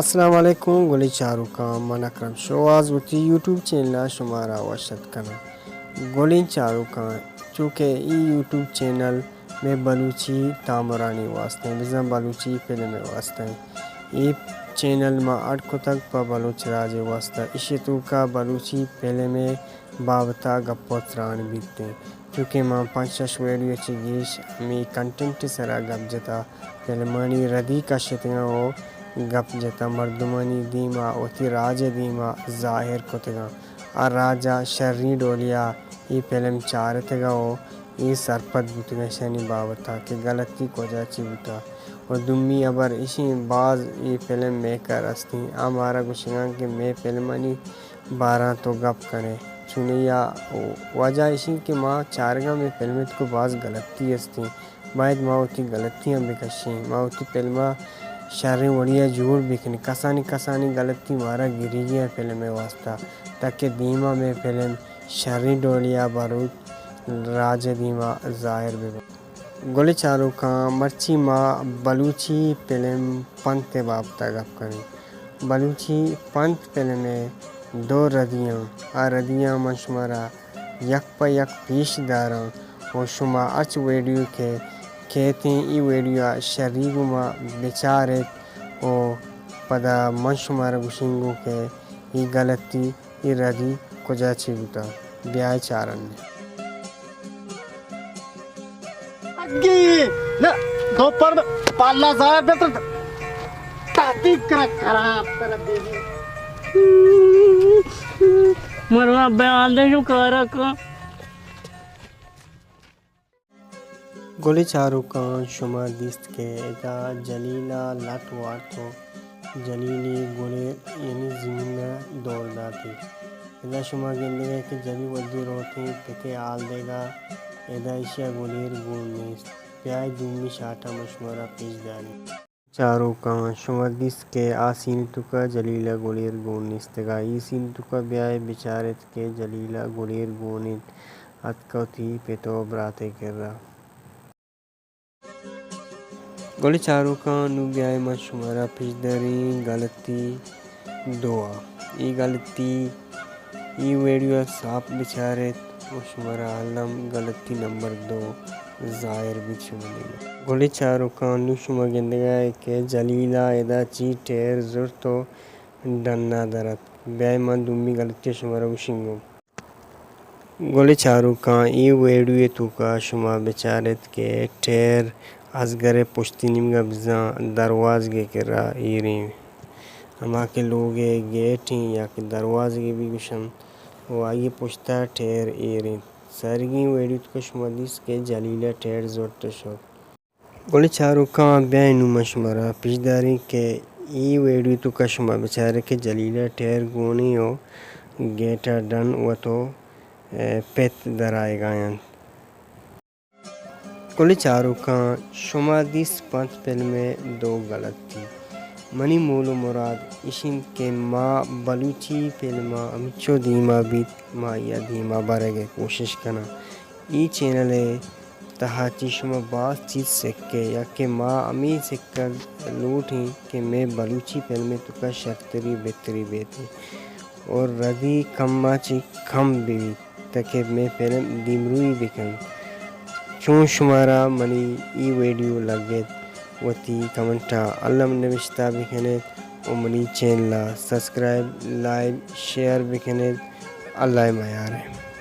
السلام علیکم گلیں چاروکاں، من اکرم شوہاز وتی یوٹیوب چینل ءَ شمارا وش اتک کناں۔ گلیں چاروکاں، چونکہ اے یوٹیوب چینل مئے بلوچی تامرانی واسطہ ایں، بزاں بلوچی فلم ءِ واسطہ ایں۔ اے چینل ما اڈ کتگ پہ بلوچ راج ءِ واسطہ، ایشی توکا بلوچی فلم ءِ بابت ءَ گپ ءُ تران بیت ایں۔ چونکہ ما پنچ شش ویڈیو چہ گیش ہمے کنٹینٹ ءِ سرا گپ جتا، فلمانی ردی کشتگاں ءُ گپ جتا، مردمانی دیما وتی راج ءِ دیما ظاہر کتگاں۔ آ راج ءَ شریں ڈولیا اے فلم چارتگا ءُ اے سرپد بوتگاں اشانی بابت ءَ کہ غلطی کجا چی بوتا۔ ءُ دومی ہبر ایشیں، باز اے فلم میکر ہستیں، آ مارا گوشگاں کہ مئے فلمانی باراں تو گپ کنے۔ چونیا وجہ ایشیں کہ ما چارگاں مئے فلم ءِ توکا باز غلطی ہستیں، باید ما وتی غلطیاں بکشیں، ما وتی فلم ءَ شریں وڑیا جوڑ بکنیں۔ کسانی کسانی غلطی مارا گریگی ایں فلم ءِ واسطہ، تاکہ دیما مئے فلم شریں ڈولیا بلوچ راج ءِ دیما ظاہر بہ بنت۔ گلیں چاروکاں، مرچی ما بلوچی فلم پنت ءِ بابت ءَ گپ کنیں۔ بلوچی پنت فلم ءِ دو ردیاں، آ ردیاں من شمارا یک پہ یک پیش داراں ءُ شما ہرچ ویڈیو کہ کیتیں، اے ویڈیو ءَ شری گوما بچار ایت ءُ پدا من شمارا گوشیں گوں کہ اے غلطی، اے ردی کجا چی بوتا۔ بیائے چارن۔ اگی، نہ، دوپر میں پالا ظاہر بہتر تحقیق کرا خراب طرف دے دی۔ مروا بیان دے جو کارا کا۔ گلیں چاروکاں، شما دیست کہ ادا جلیل ءَ لٹ وارت ءُ جلیل ءِ گلیر یعنی زمین ءَ دور داتی۔ ادا شما گندگ ءَ کہ جلیل وھدے روتیں پت ءِ حال دیگا، ادا ایشی ءَ گلیر گون نیست۔ بیائے دومی شاٹ ءَ ما شمارا پیش داریں۔ چاروکاں، شما دیست کہ آ سین ءِ توکا جلیل ءِ گلیر گون نیستگا۔ اے سین ءِ توکا بیائے بچار ایت کہ جلیل ءِ گلیر گون انت، اتکا وتی پت ءُ برات ءِ کرا۔ گلیں چاروکاں، نوں بیائے ما شمارا پیش داریں غلطی دو ءَ۔ اے غلطی، اے ویڈیو ءَ ساپ بچار ایت ءُ شمارا الم غلطی نمبر دو ظاہر بیت شمئے دیما۔ گلیں چاروکاں، نوں شما گندگ ءَ ئے کہ جلیل ءَ ادا چی ٹیر زرت ءُ ڈن ءَ در اتک۔ بیائے من دومی غلطی ءَ شمارا گوشیں گوں۔ گلیں چاروکاں، اے ویڈیو ءِ توکا شما بچار ایت کہ ٹیر ازگر ءِ پشتی نیمگا بزاں دروازگ ءِ کرا ایریں۔ ہما کہ لوگ ءِ گیٹ ایں یا کہ دروازگ ءَ بہ گوشنت ءُ آئی ءِ پشتا ٹیر ایر انت۔ ساریگیں ویڈیو ءِ توکا شما دیست کہ جلیل ءَ ٹیر زرت ءُ شت۔ گلیں چاروکاں، بیائے نوں ما شمارا پیش داریں کہ اے ویڈیو ءِ توکا شما بچارے کہ جلیل ءِ ٹیر گون ایں ءُ گیٹ ءَ ڈن وت ءُ، اے، پت در آیگا انت۔ گلیں چاروکاں، شما دیست پنت فلم ءِ دو غلطی۔ منی مول ءُ مراد ایش انت کہ ما بلوچی فلماں ہمینچو دیما بیت، ما آئی ءَ دیما برگ ءِ کوشش کناں۔ اے چینل ءِ تہا چہ شما باز چیز سکے، یا کہ ما ہمے سکگ لوٹیں کہ مئے بلوچی فلم ءِ توکا شرتری بہتری بیت اور ردی کم ءَ چہ کم بہ بیت، تاکہ مئے فلم دیمروئی بکنت۔ چون شمارا منی اے ویڈیو لگت، وتی کمنٹ ءَ الم نبشتہ بکنیت ءُ منی چینل ءَ سبسکرائب، لائک، شیئر بکنیت۔ اللہ ءِ میار ءَ۔